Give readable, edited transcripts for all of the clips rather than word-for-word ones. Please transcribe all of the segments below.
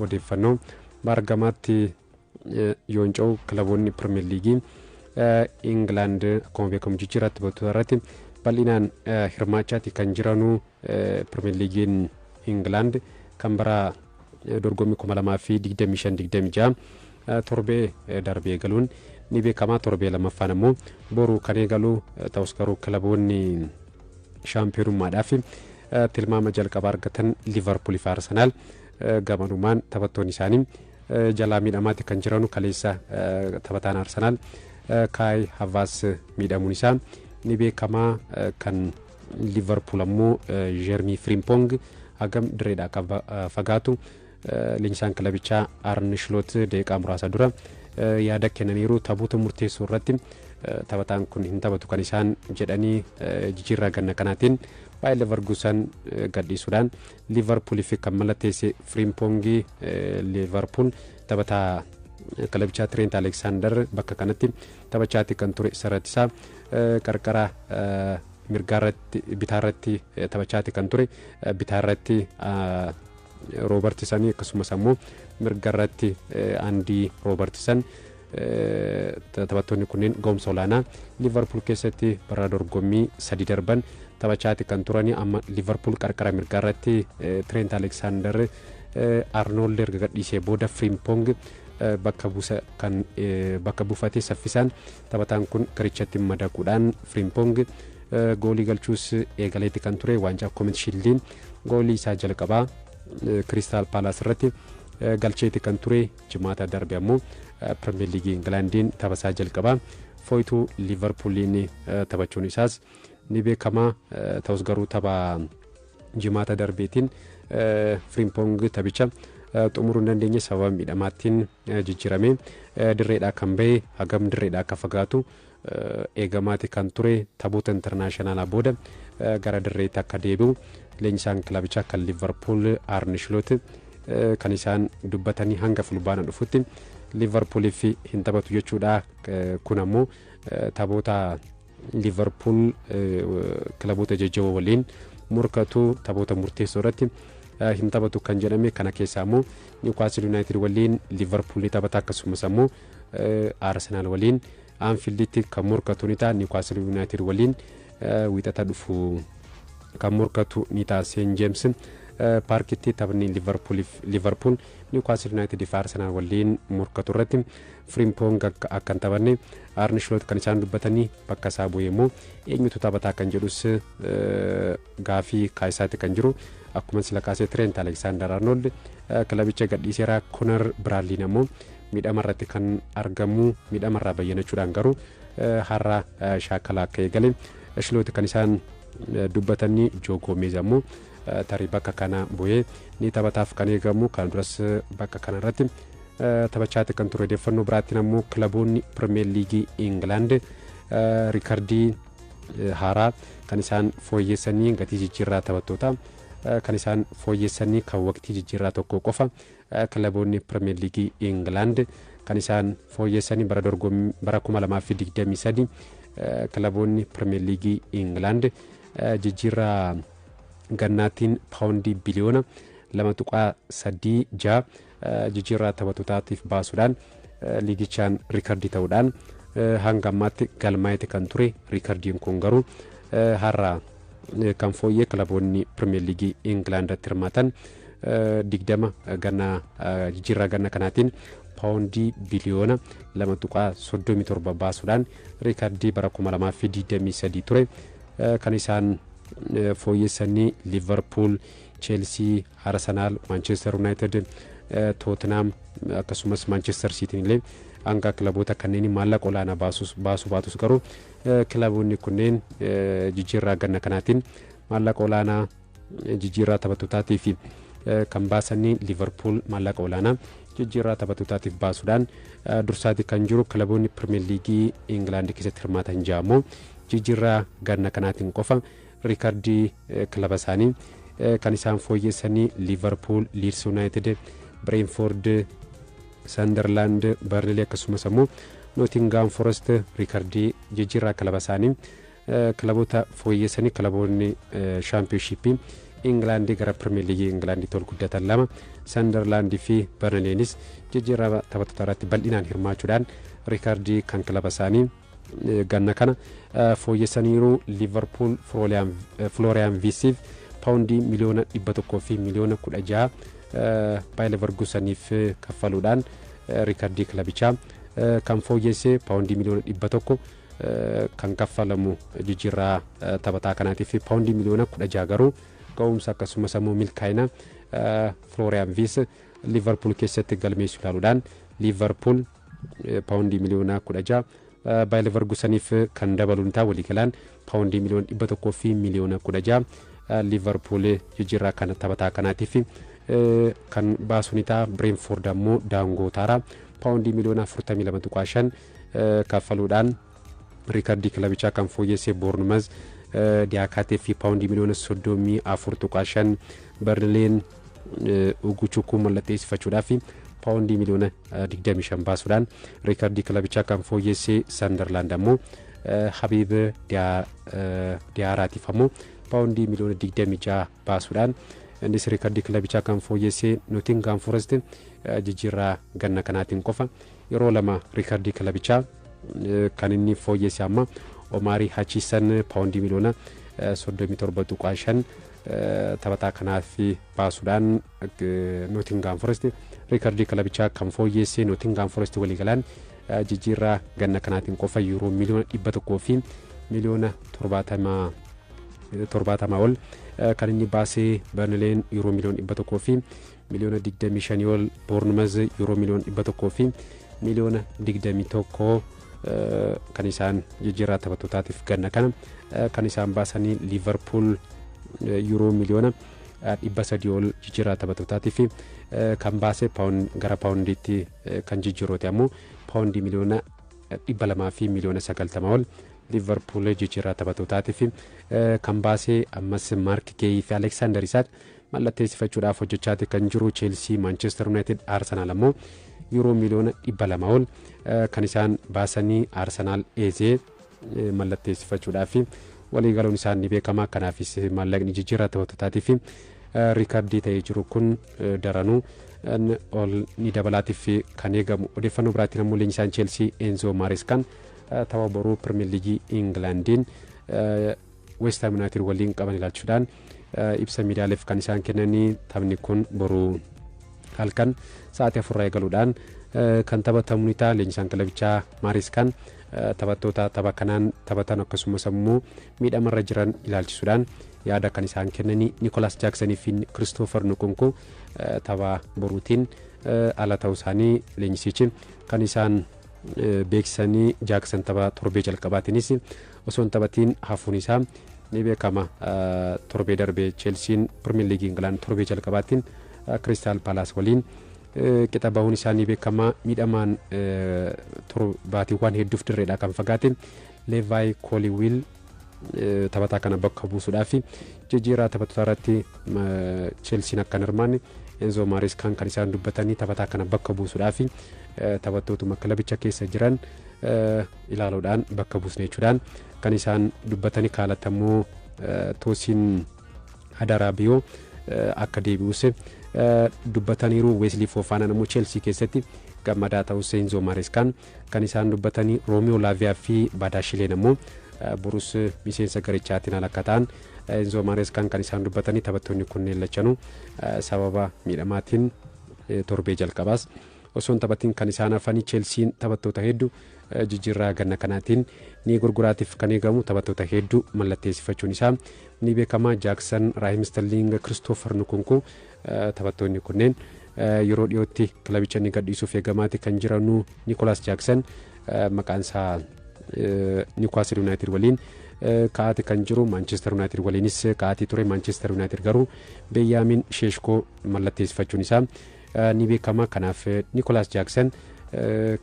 Odeeffannoo baargamaatti yoonca'u, kilaboonni Pirimeer Liigii Ingilaand akkuma beekamu jijjiirraa taphattoota irratti bal'inaan hirmaachaati kan jiranuu. Pirimeer Liigiin Ingilaand kan bara dorgommii 2025-26 torbee darbee eegaluun ni beekama. Torbee lammaffaan ammoo boru kan eegalu ta'us, garuu kilaboonni shaampiyoonummaadhaaf tilmaama jalqabaa argatan Liivarpuul fi Arsenaal gamanumaan taphattoonni isaanii jalaa miidhamaatti kan jiranu. Kaleessa taphataan Arsenaal Kaayi Havaas miidhamuun isaa ni beekamaa. Kan Liivarpuul ammoo Jeermii Firimpong hagam dirreedhaa akka fagaatu leenjisaan kilabichaa Arne Shloot daqiiqaa muraasa dura yaada kennaniiru. Taphoota murteessoo irratti taphataan kun hin taphatu kan isaan jedhanii, jijjiirraa ganna kanaatiin Baay'ee Leverkusen gadhiisuudhaan Liivarpuuliif kan mallatteesse Firimpongii, Liivarpuul taphataa kilabichaa Tireent Aleksaandar bakka kanatti taphachaatti kan ture saratisaa qarqara mirgaarratti bitaarratti taphachaatti kan ture, bitaarratti Roobertisan akkasumas ammoo mirgarratti Andii Roobertisan. Taphattoonni kunneen ga'umsa olaanaa Liivarpuul keessatti bara dorgommii 3 darban taphachaatti kan turanii. Amma Liivarpuul qarqara mirgaarratti Tireent Aleksaandar Arnold erga gadhiisee booda Firimpong bakka buusa kan bakka buufatee, saffisaan taphataan kun garichatti madaquudhaan Firimpong goolii galchuus eegaleetti kan ture. Waancaa Koominiti Shiildiin goolii isaa jalqabaa Kiristaal Paalaas irratti galcheeti kan ture. Jimaata darbe ammoo Pirimeer Liigii Ingilaandiin taphasaa jalqabaa fooyituu Liivarpuuliin taphachuun isaas ni beekama. Ta'us garuu tapha jimaata darbeetiin Firimpong taphicha xumuruu hin dandeenye, sababa miidhamaattiin jijjiirame dirreedhaa kan bahe. Hagam dirreedhaa akka fagaatu eegamaati kan ture. Taphoota intarnaashinaalaa booda gara dirreetti akka deebi'u leenjisaan kilabichaa kan Liivarpuul Arne Shloot kan isaan dubbatanii, hanga Fulbaana dhufutti Liivarpuuliif hin taphatu jechuudha. Kun ammoo taphoota Liivarpuul kilaboota jajjaboo waliin morkatu, taphoota murteessoo irratti hin taphatu kan jedhame kana keessaa ammoo Niwukaastil Yuunaayitid waliin Liivarpuul ni taphata, akkasumas ammoo Arsenaal waliin Anfiilditti kan morkatu ni ta'a. Niwukaastil Yuunaayitid waliin Wiixata dhufu kan morkatu ni ta'a Seen Jeems Paarkitti. Taphni Liivarpuul Niwukaastil Yuunaayitid fi Arsenaal waliin morkatu irratti Firimpong akka hin taphanne Arne Shloot kan isaan dubbatanii, bakka isaa bu'ee immoo eenyutu taphataa kan jedhus gaafii kaayisaatti kan jiru. Akkuma sila kaasee Tireent Aleksaandar Arnold kilabicha gadhiiseera. Konar Biraadliin ammoo miidhama irratti kan argamu, miidhama irraa bayyanachuudhaan garuu har'a shaakala akka eegale Shloot kan isaan dubbatanii. Joo Goomeez ammoo tarii bakka kana bu'ee ni taphataaf kan eegamu, kan duras bakka kana irratti taphachaatti kan ture. Odeeffannoo biraattiin ammoo kilaboonni Pirimeer Liigii Ingilaand riikardii haaraa kan isaan fooyyessanii, gatii jijjiirraa taphattoota kan isaan fooyyessanii kan waqtii jijjiirraa tokko qofa kilaboonni Pirimeer Liigii Ingilaand kan isaan fooyyessanii, bara dorgommii bara 2023 kilaboonni Pirimeer Liigii Ingilaand jijjiirraa gannaatiin paawundii biliyoona 2.36 jijjiirraa taphattootaatiif baasuudhaan liigichaan riikardii ta'uudhaan hanga ammaatti galmaa'eeti kan ture. Riikardiin kun garuu har'a kan fooyyee, kilaboonni Pirimeer Liigii Ingilaandatti hirmaatan 20 ganna jijjiirraa ganna kanaatiin paawundii biliyoona 2.37 baasuudhaan riikardii bara 2023 ture kan isaan fooyyessanii. Liivarpuul, Cheelsii, Arsenaal, Maanchestar Yuunaayitid, Tootenaam akkasumas Maanchestar Siitiin illee hanga kilaboota kanneen maallaqa olaanaa baasuu baatus, garuu kilaboonni kunneen jijjiirraa ganna kanaatiin maallaqa olaanaa jijjiirraa taphattootaatiif kan baasanii. Liivarpuul maallaqa olaanaa jijjiirraa taphattootaatiif baasuudhaan dursaati kan jiru. Kilaboonni Pirimeer Liigii Ingilaand keessatti hirmaatan ja'a jijjiirraa ganna kanaatiin qofa riikardii kilaba isaanii kan isaan fooyyessanii: Liivarpuul, Liids Yuunaayitid, Bireenfoord, Sanderlaand, Barnilee akkasumas ammoo Nootingaam Forest riikardii jijjiirraa kilaba isaanii kilaboota fooyyessanii. Kilaboonni Shaampiyoonshippii Ingilaandii gara Pirimeer Liigii Ingilaandiitti ol guddatan lama, Sandarlaandii fi Barnaleenis jijjiirraa taphattoota irratti bal'inaan hirmaachuudhaan riikardii kan kilaba isaanii ganna kana fooyyessaniiru. Liivarpuul Flooriyaan Viisiif paawundii miliyoona 100 fi miliyoona 16 Baayir Leverkuusaniif kaffaluudhaan riikardii kilabichaa kan fooyyesse, paawundii miliyoona 100 kan kaffalamu jijjiirraa taphataa kanaatiif, paawundii miliyoona 16 garuu ga'umsa akkasumas ammoo milkaa'ina Flooriyaan Viis Liivarpuul keessatti galmeessu ilaaluudhaan Liivarpuul paawundii miliyoona 16 Baayir Leverkuusaniif kan dabaluun ta'a. Waliigalaan paawundii miliyoona 100 fi miliyoona 16 Liivarpuul jijjiirraa kana taphataa kanaatiif kan baasu ni ta'a. Bireenfoord ammoo Daangoo Taaraa paawundii miliyoona 42.5 kaffaluudhaan riikardii kilabichaa kan fooyyesse. Boornumaz Diyaakaatee fi paawundii miliyoona 34.5, Barnileen Uguchukuu mallatteessifachuudhaaf paawundii miliyoona 25 baasuudhaan riikardii kilabichaa kan fooyyesse. Sandarlaand ammoo Habiib Diyaaraatiif ammoo paawundii miliyoona 26 baasuudhaan innis riikardii kilabichaa kan fooyyesse. Nootingaam Forest jijjiirraa ganna kanaatiin qofa yeroo lama riikardii kilabichaa kan inni fooyyesse. Amma Omaarii Hachiisan paawundii miliyoona 37.5 taphataa kanaaf baasuudhaan Nootingaam Forest riikardii kilabichaa kan fooyyesse. Nootingaam Forest waliigalaan jijjiirraa ganna kanaatiin qofa yuuroo miliyoona 100 fi miliyoona 70 ol kan inni baasee. Barnileen yuuroo miliyoona 100 fi miliyoona 25 ol, Boornumaz yuuroo miliyoona 100 fi miliyoona 21 kan isaan jijjiirraa taphattootaatiif ganna kana kan isaan baasanii. Liivarpuul yuuroo miliyoona 300 ol jijjiirraa taphattootaatiif kan baase, gara paawundiitti kan jijjiiroote ammoo paawundii miliyoona 200 fi miliyoona 90 ol Liivarpuul jijjiirraa taphattootaatiif kan baase. Ammas Maark Geeyii fi Aleksaandar Isaak mallatteessifachuudhaaf hojjechaati kan jiru Cheelsii, Maanchestar Yuunaayitid, Aarsenaal ammoo yuuroo miliyoona 200 ol kan isaan baasanii Aarsenaal Eezee mallatteessifachuudhaaf waliigaluun isaan ni beekama. Kanaafis maallaqni jijjiirraa taphattootaatiif riikardii ta'ee jiru kun daranuu ol ni dabalaatiif kan eegamu. Odeeffannoo biraatiin ammoo leenjisaan Cheelsii Enzoo Maareskaan tapha boruu Pirimeer Liigii Ingilaandiin West Ham United waliin qaban ilaalchuudhaan ibsa miidiyaaleef kan isaan kennanii, taphni kun boruu halkan sa'aatii 4 eegaluudhaan kan taphatamu ni ta'a. Leenjisaan kilabichaa Maareskaan taphattoota tapha kanaan taphatan akkasumas ammoo miidhamarra jiran ilaalchisuudhaan yaada kan isaan kennanii, Nikolaas Jaaksanii fi Kiristoofer Nukunku tapha boruutiin ala ta'uu isaanii leenjisichi kan isaan beeksisanii. Jaaksan tapha torbee jalqabaatiinis osoo hin taphatiin hafuun isaa ni beekama. Torbee darbee Cheelsiin Pirimeer Liigii Ingilaand torbee jalqabaatiin Kiristaal Paalaas waliin qixa bahuun isaa ni beekama. Miidhamaan baatiiwwan hedduuf dirreedhaa kan fagaate Leevaay Kooliwiil taphataa kana bakka buusuudhaaf jijjiirraa taphattoota irratti Cheelsiin akka hin hirmaanne Enzo Maareskaan kan isaan dubbatanii, taphataa kana bakka buusuudhaaf taphattootuma kilabicha keessa jiran ilaaluudhaan bakka buusne jechuudhaan kan isaan dubbatanii. Kaalatammoo Toosiin Adaraabiyoo akka deebi'us dubbataniiru. Weeslii Foofaanaan ammoo Cheelsii keessatti gammadaa ta'us Enzo Maareskaan kan isaan dubbatanii. Roomiyoo Laaviyaa fi Baadaashileen ammoo borus miseensa garichaatiin ala akka ta'an Enzo Maareskaan kan isaan dubbatanii. Taphattoonni kunneen lachanuu sababa miidhamaatiin torbee jalqabaas osoo hin taphatiin kan isaan hafanii. Cheelsiin taphattoota hedduu jijjiirraa ganna kanaatiin ni gurguraatiif kan eegamu, taphattoota hedduu mallatteessifachuun isaa ni beekama. Jaaksan, Raahim Sterling, Kiristoofer Nukunku taphattoonni kunneen yeroo dhiyootti kilabicha ni gadhiisuuf eegamaati kan jiranu. Nikolaas Jaaksan maqaan isaa Niwukaasil Yuunaayitid waliin ka'aati kan jiru, Maanchestar Yuunaayitid waliinis ka'aatii ture. Maanchestar Yuunaayitid garuu Beeyyaamiin Sheeshkoo mallatteessifachuun isaa ni beekama. Kanaaf Nikolaas Jaaksan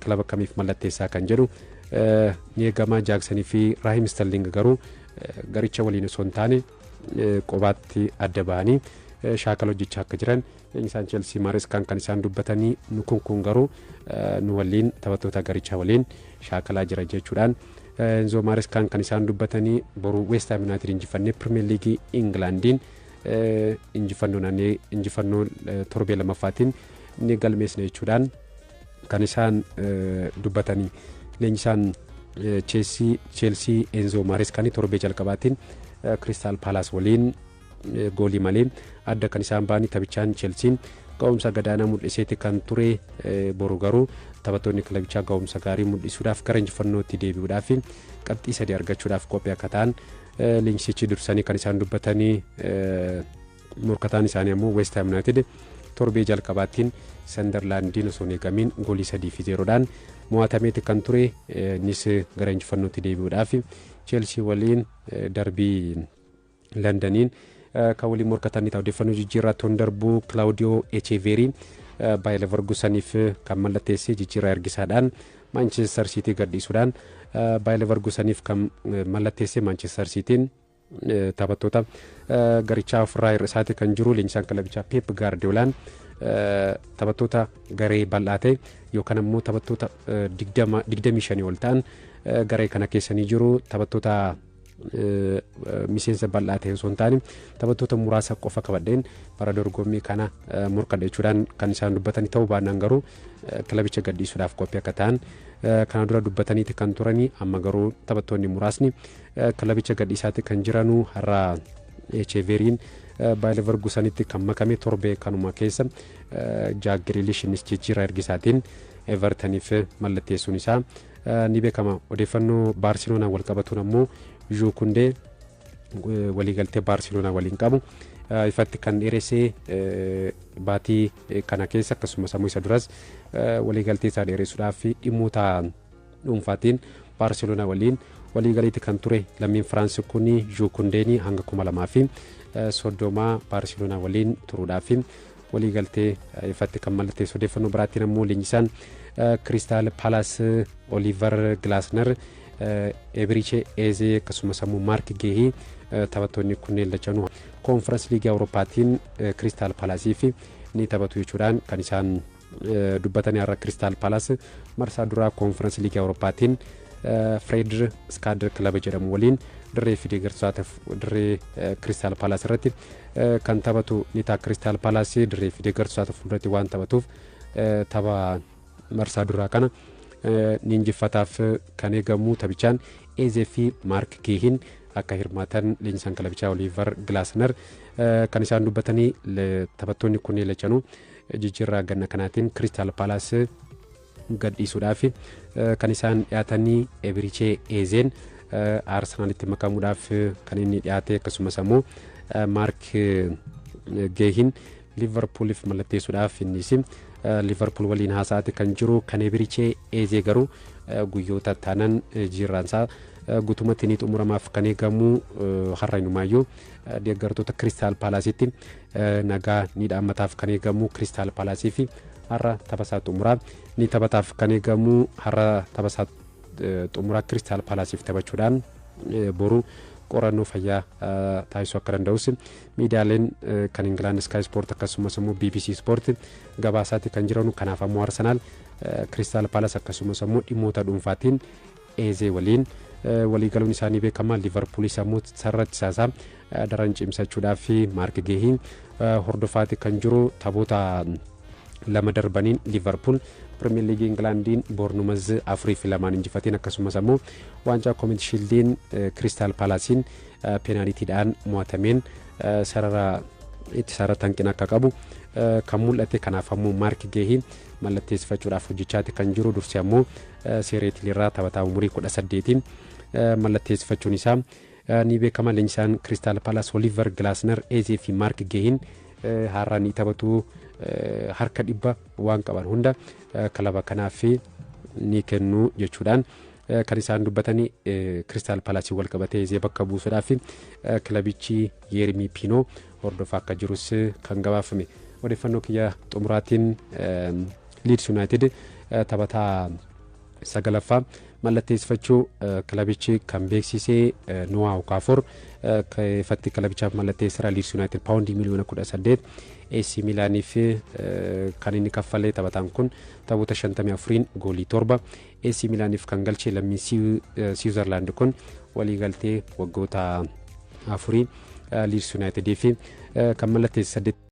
kilaba kamiif mallatteessaa kan jedhu ni eegama. Jaaksanii fi Raahim Sterling garuu garicha waliin osoo hin taane qobaatti adda bahanii shaakala hojjechaa akka jiran leenjisaan Cheelsii Maareskaan kan isaan dubbatanii. Kun garuu nu waliin taphattoota garichaa waliin shaakalaa jira jechuudhaan Enzo Maareskaan kan isaan dubbatanii. Boruu West Ham United injifannee Pirimeer Liigii Ingilaandiin Injifannoo torbee lammaffaatiin ni galmeessine jechuudhaan kan isaan dubbatanii. Leenjisaan Cheelsii Enzo Maareskaan torbee jalqabaatiin Kiristaal Paalaas waliin goolii malee adda kan isaan ba'anii. Taphichaan Cheelsiin ga'umsa gadaanaa mul'iseeti kan ture. Boru garuu taphattoonni kilabichaa ga'umsa gaarii mul'isuudhaaf gara injifannootti deebi'uudhaaf qabxii 3 argachuudhaaf qophii akka ta'an leenjisichi dursanii kan isaan dubbatanii. Morkataan isaanii ammoo West Ham United torbee jalqabaattiin Sandarlaandiin osoo hin eegamiin goolii 3-0dhaan mo'atameeti kan ture. Innis gara injifannootti deebi'uudhaaf Cheelsii waliin darbii Londaniin kan waliin morkatan ta'a. Odeeffannoo jijjiirraa toon darbuu, Kilaawudiyoo Echeverii Baayir Leverkuseniif kan mallatteessee, jijjiirraa ergisaadhaan Maanchestar Siitii gadhiisuudhaan Baayir Leverkuseniif kan mallatteesse. Maanchestar Siitiin taphattoota garichaa ofirraa hir'isaati kan jiru. Leenjisaan kilabichaa Pep Gaardiolaan taphattoota garee bal'aa ta'e yookaan ammoo taphattoota 25 ol ta'an garee kana keessanii jiru. Taphattoota miseensa bal'aa ta'e osoo hin taane taphattoota muraasa qofa qabadheen bara dorgommii kana morkadha jechuudhaan kan isaan dubbatanii. Ta'uu baannaan garuu kilabicha gadhiisuudhaaf qophii akka ta'an kana dura dubbataniiti kan turanii. Amma garuu taphattoonni muraasni kilabicha gadhiisaatti kan jiranuu. Har'a Echeveriin Baayir Leverkusenitti kan makame. Torbee kanuma keessa Jaak Giriilish innis jijjiirraa ergisaatiin Evertoniif mallatteessuun isaa ni beekama. Odeeffannoo Baarseloonaan wal qabatuun ammoo Jules Koundé waliigaltee Baarseloonaa waliin qabu ifatti kan dheeressee baatii kana keessa, akkasumas ammoo isa duras waliigaltee isaa dheeressuudhaaf dhimmoota dhuunfaatiin Baarseloonaa waliin waliigaleetti kan ture. Lammiin Firaansi kun Jules Koundéen hanga 2030 Baarseloonaa waliin turuudhaaf waliigaltee ifatti kan mallatteessu. Odeeffannoo biraatiin ammoo leenjisaan Kiristaal Paalaas Oliiver Gilaasner Ebriche Eezee akkasumas ammoo Maark Geehii, taphattoonni kunneen lachanuu Koonfirans Liigii Awurooppaatiin Kiristaal Paalaasiif ni taphatu jechuudhaan kan isaan dubbatanii. Har'a Kiristaal Paalaas marsaa duraa Koonfirans Liigii Awurooppaatiin Fredrikstad kilaba jedhamu waliin dirree fi deeggartoota dirree Kiristaal Paalaas irratti kan taphatu ni ta'a. Kiristaal Paalaas dirree fi deeggartoota fuulduratti waan taphatuuf tapha marsaa duraa kana ni injifataaf kan eegamu. Taphichaan Eezee fi Maark Geehin akka hirmaatan leenjisaan kilabichaa Oliiver Gilaasner kan isaan dubbatanii. Taphattoonni kunneen lachanuu jijjiirraa ganna kanaatiin Kiristaal Paalaas gadhiisuudhaaf kan isaan dhiyaatanii. Ebirichee Eezeen Aarsenaalitti makamuudhaaf kan inni dhiyaate, akkasumas ammoo Maark Geehin Liverpooliif mallatteessuudhaaf innis Liverpool waliin haasa'aati kan jiru. Kan Ebirichee Eezee garuu guyyoota taanan jijjiirraansaa guutumatti ni xumuramaaf kan eegamu. Har'a inumaayyuu deeggartoota Kiristaal Paalaasitti nagaa ni dhaammataaf kan eegamu. Kiristaal Paalaasii fi har'a taphasaa xumuraa ni taphataaf kan eegamu. Har'a taphasaa xumuraa Kiristaal Paalaasiif taphachuudhaan boru qorannoo fayyaa taasisuu akka danda'us miidiyaaleen kan Ingilaand Sky Sport akkasumas immoo BBC Sport gabaasaatti kan jiranu. Kanaaf ammoo Arsenaal Kiristaal Paalas akkasumas immoo dhimmoota dhuunfaatiin Eezee waliin waliigaluun isaanii beekama. Liverpoolis ammoo sarara ittisaasaa daran cimsachuudhaaf Maark Geehiin hordofaati kan jiru. Taphoota lama darbaniin Liverpool Pirimeer Liigii Ingilaandiin Boornumaz 4-2 injifateen, akkasumas ammoo waancaa Koominiti Shiildiin Kiristaal Paalaasiin peenaalitiidhaan mo'atameen sarara ittisaarratti hanqina akka qabu kan mul'ate. Kanaaf ammoo Maark Geehiin mallatteessifachuudhaaf hojjechaati kan jiru. Dursi ammoo Seereetiliirraa taphataa umurii 18 mallatteessifachuun isaa ni beekama. Leenjisaan Kiristaal Paalaas Oliiver Gilaasner Eezee fi Maark Geehiin har'a ni taphatu, harka dhibba waan qaban hunda kilaba kanaaf ni kennu jechuudhaan kan isaan dubbatanii. Kiristaal Paalaasii wal qabatee Eezee bakka buusuudhaaf kilabichi Yeermii Piinoo hordofaa akka jirus kan gabaafame. Odeeffannoo kiyya xumuraatiin Liids Yuunaayitid taphataa sagalaffaa mallatteessifachuu kilabichi kan beeksisee. Noah Okafor ifatti kilabichaaf mallatteessira. Liids Yuunaayitid paawundii miliyoona 18 AC Milaaniif kan inni kaffalee. Taphataan kun taphoota 54 goolii 7 AC Milaaniif kan galche lammiin Siwiizerlaand kun waliigaltee waggoota 4 Liids Yuunaayitidii fi kan mallatteesse.